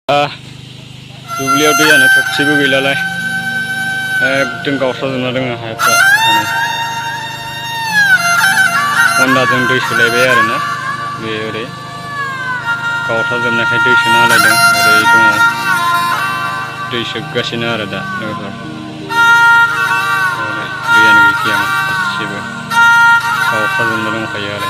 दुब्लियाव दैयानो थोबसेबो गैलालाय एकदम गावस्राजोबना दङ हाफ्रा हन्डाजों दै सोलायबाय आरोना बे ओरै गावस्राजोबनायखाय दै सोना होलायदों ओरै दङ दै सोगासिनो आरो दा लोगोफोर ओरै दैयानो गैखायामोन थोबसेबो गावस्राजोबना दंखायो आरो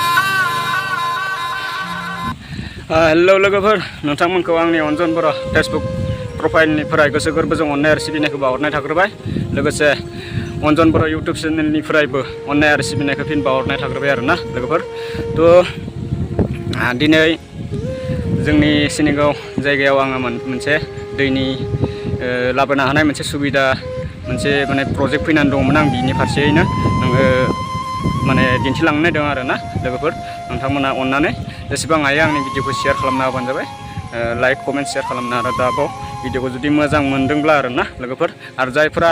हेल' लोगोफोर नोंथांमोनखौ आंनि अनजन बर' फेसबुक प्रफाइलनिफ्राय गोसो गोरबोजों अननाय आरो सिबिनायखौ बावहरनाय थाग्रोबाय लोगोसे अनजन बर' इउटुब चेनेलनिफ्रायबो अननाय आरो सिबिनायखौ फिन बावहरनाय थाग्रोबाय आरोना लोगोफोर थ' दिनै जोंनि सिनिगाव जायगायाव आङो मोनसे दैनि लाबोनो हानाय मोनसे सुबिदा मोनसे माने प्रजेक्ट फैनानै दंमोन आं बिनि फारसेयैनो माने दिन्थिलांनो नायदों आरोना लोगोफोर नोंथांमोना अननानै जेसेबां हायो आंनि भिडिअखौ शेयार खालामना होबानो जाबाय लाइक कमेन्ट शेयार खालामना आरो दाबाव भिडिअखौ जुदि मोजां मोनदोंब्ला आरोना लोगोफोर आरो जायफोरा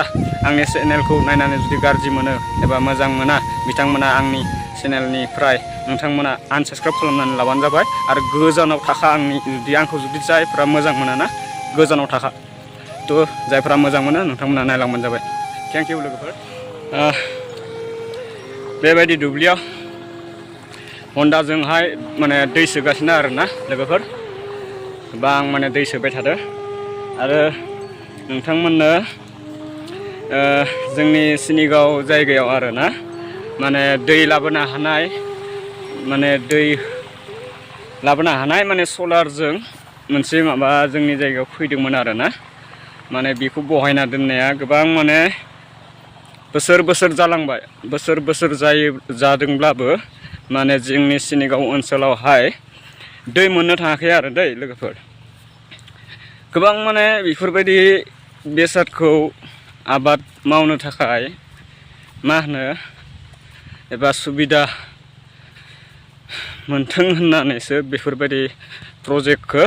आंनि चेनेलखौ नायनानै जुदि गाज्रि मोनो एबा मोजां मोना बिथांमोना आंनि चेनेलनिफ्राय नोंथांमोना आनसाबस्क्राइब खालामनानै लाबानो जाबाय आरो गोजानाव थाखा आंखौ जुदि जायफोरा मोजां मोना ना गोजानाव थाखा थ' जायफोरा मोजां मोनो नोंथांमोना नायलांबानो जाबाय थेंक इउ लोगोफोर बेबायदि दुब्लियाव हन्डाजोंहाय माने दै सोगासिनो आरोना लोगोफोर बा आं माने दै सोबाय थादों आरो नोंथांमोननो जोंनि सिनिगाव जायगायाव आरोना माने दै लाबोनो हानाय माने सलारजों मोनसे माबा जोंनि जायगायाव फैदोंमोन आरोना माने बेखौ बहायना दोननाया गोबां माने बोसोर जालांबाय बोसोर जादोंब्लाबो माने जोंनि सिनिगाव ओनसोलावहाय दै मोननो थाङाखै आरो दै लोगोफोर गोबां माने बेफोरबायदि बेसादखौ आबाद मावनो थाखाय मा होनो एबा सुबिदा मोनथों होननानैसो बेफोरबायदि प्रजेक्टखौ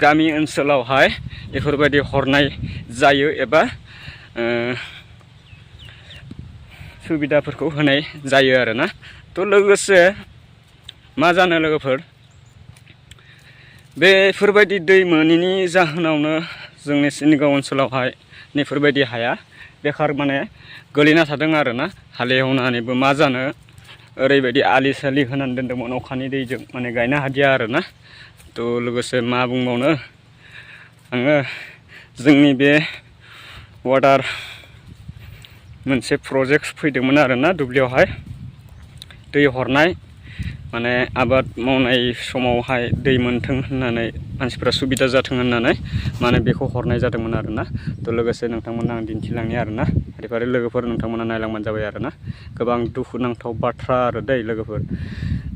गामि ओनसोलावहाय बेफोरबायदि हरनाय जायो एबा सुबिदाफोरखौ होनाय जायो आरोना थ' लोगोसे मा जानो लोगोफोर बेफोरबायदि दै मोनैनि जाहोनावनो जोंनि सिनिगाव ओनसोलावहाय बेफोरबायदि हाया बेखार माने गोलैना थादों आरोना हालेवनानैबो मा जानो ओरैबायदि आलि सालि होनानै दोनदोंमोन अखानि दैजों माने गायनो हादिया आरोना थ' लोगोसे मा बुंबावनो आङो जोंनि बे वाटार मोनसे प्रजेक्ट फैदोंमोन आरोना दुब्लियावहाय दै हरनाय माने आबाद मावनाय समावहाय दै मोनथों होननानै मानसिफ्रा सुबिदा जाथों होननानै माने बेखौ हरनाय जादोंमोन आरोना थ' लोगोसे नोंथांमोना आं दिन्थिलांनि आरोना फारि लोगोफोर नोंथांमोना नायलांबानो जाबाय आरोना गोबां दुखुनांथाव बाथ्रा आरो दै लोगोफोर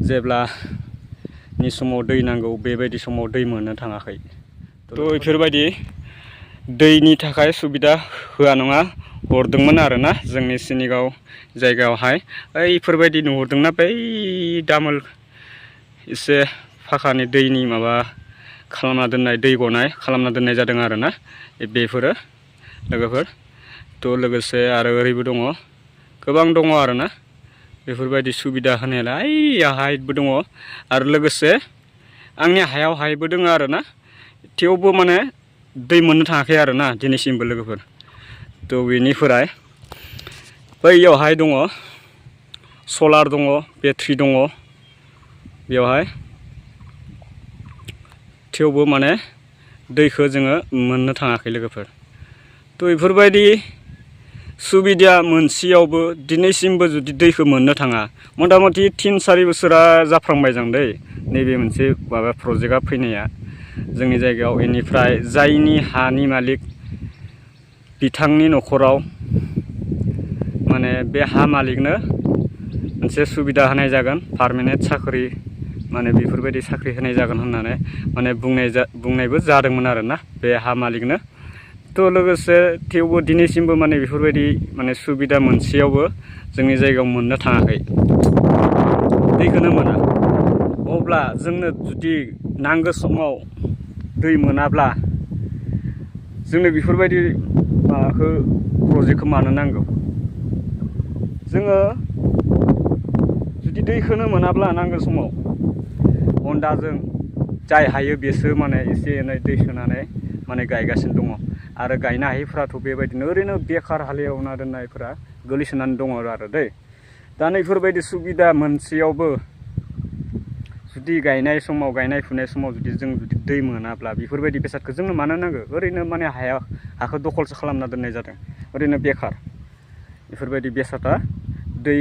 जेब्लानि समाव दै नांगौ बेबायदि समाव दै मोननो थाङाखै थ' बेफोरबायदि दैनि थाखाय सुबिदा होआ नङा हरदोंमोन आरोना जोंनि सिनिगाव जायगायावहाय ओइफोरबायदि नुहुरदोंना बै दामोल एसे फाखानि दैनि माबा खालामना दोननाय दै गनाय खालामना दोननाय जादों आरोना बेफोरो लोगोफोर थ' लोगोसे आरो ओरैबो दङ गोबां दङ आरोना बेफोरबायदि सुबिदा होनायालाय हाइटबो दङ आरो लोगोसे आंनि हायावहायबो दङ आरोना थेवबो माने दै मोननो थाङाखै आरोना दिनैसिमबो लोगोफोर थ' बेनिफ्राय बैयावहाय दङ सलार दङ बेटारि दङ बेवहाय थेवबो माने दैखौ जोङो मोननो थाङाखै लोगोफोर थ' बेफोरबायदि सुबिदा मोनसेयावबो दिनैसिमबो जुदि दैखौ मोननो थाङा मथा मथि 3-4 बोसोरा जाफ्रांबाय जों दै नैबे मोनसे माबा प्रजेक्टआ फैनाया जोंनि जायगायाव बेनिफ्राय जायनि हानि मालिक बिथांनि न'खराव माने बे हा मालिकनो मोनसे सुबिदा होनाय जागोन पारमानेन्ट साख्रि माने बेफोरबायदि साख्रि होनाय जागोन होननानै माने बुंनायबो जादोंमोन आरोना बे हा मालिकनो थ' लोगोसे थेवबो दिनैसिमबो माने बेफोरबायदि माने सुबिदा मोनसेयावबो जोंनि जायगायाव मोननो थाङाखै दैखौनो मोना अब्ला जोंनो जुदि नांगौ समाव दै मोनाब्ला जोंनो बेफोरबायदि माबाखौ प्रजेक्टखौ मानो नांगौ जोङो जुदि दैखौनो मोनाब्ला नांगौ समाव हन्डाजों जाय हायो बेसो माने एसे एनै दै सोनानै माने गायगासिनो दङ आरो गायनो हायैफ्राथ' बेबायदिनो ओरैनो बेखार हालेवना दोननायफोरा गोलैसोनानै दङ आरो दै दा नैफोरबायदि सुबिदा मोनसेयावबो जुदि गायनाय समाव गायनाय फुनाय समाव जुदि दै मोनाब्ला बेफोरबायदि बेसादखौ जोंनो मानो नांगौ ओरैनो माने हाखौ दखलसो खालामना दोननाय जादों ओरैनो बेखार बेफोरबायदि बेसादा दै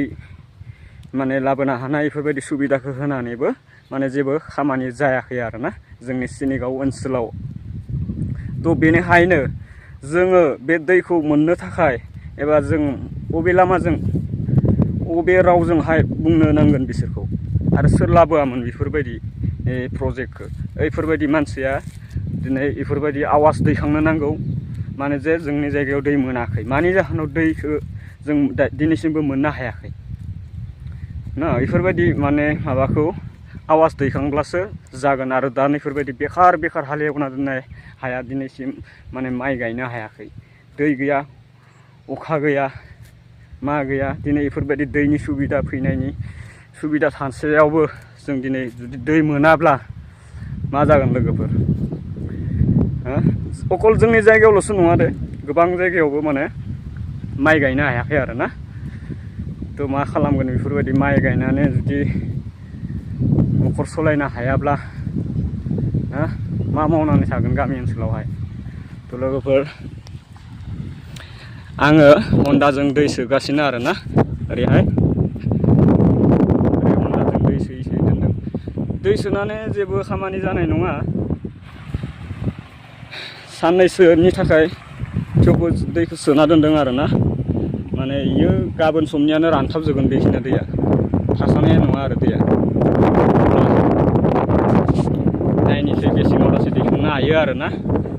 माने लाबोनो हानाय बेफोरबायदि सुबिदाखौ होनानैबो माने जेबो खामानि जायाखै आरोना जोंनि सिनिगाव ओनसोलाव थ' बेनिखायनो जोङो बे दैखौ मोननो थाखाय एबा जों बबे लामाजों बबे रावजोंहाय बुंनो नांगोन बिसोरखौ आरो सोर लाबोआमोन बेफोरबायदि प्रजेक्टखौ बेफोरबायदि मानसिया दिनै बेफोरबायदि आवाज दैखांनो नांगौ माने जे जोंनि जायगायाव दै मोनाखै मानि जाहोनाव दैखौ जों दिनैसिमबो मोननो हायाखै ना बेफोरबायदि माने माबाखौ आवाज दैखांब्लासो जागोन आरो दा नैफोरबायदि बेखार हालेवना दोननाय हाया दिनैसिम माने माइ गायनो हायाखै दै गैया अखा गैया मा गैया दिनै बेफोरबायदि दैनि सुबिदा फैनायनि सुबिदा थासेयावबो जों दिनै जुदि दै मोनाब्ला मा जागोन लोगोफोर अकल जोंनि जायगायावल'सो नङा दे गोबां जायगायावबो माने माइ गायनो हायाखै आरो ना थ' मा खालामगोन बेफोरबायदि माइ गायनानै जुदि न'खर सालायनो हायाब्ला मा मावनानै थागोन गामि ओनसोलावहाय थ' लोगोफोर आङो हन्डाजों दै सोगासिनो आरोना ओरैहाय हन्डाजों दै सोयै दोनदों दै सोनानै जेबो खामानि जानाय नङा साननैसोनि थाखाय थेवबो दैखौ सोना दोनदों आरोना माने इयो गाबोन समनियानो रानथाबजोबगोन बेखिनिया दैया थाखानाय नङा आरो दैया नायनोसै बेसेबां लासै दैखांनो हायो आरोना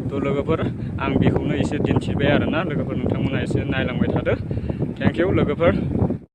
थ' लोगोफोर आं बेखौनो एसे दिन्थिबाय आरोना लोगोफोर नोंथांमोना एसे नायलांबाय थादो थेंक इउ लोगोफोर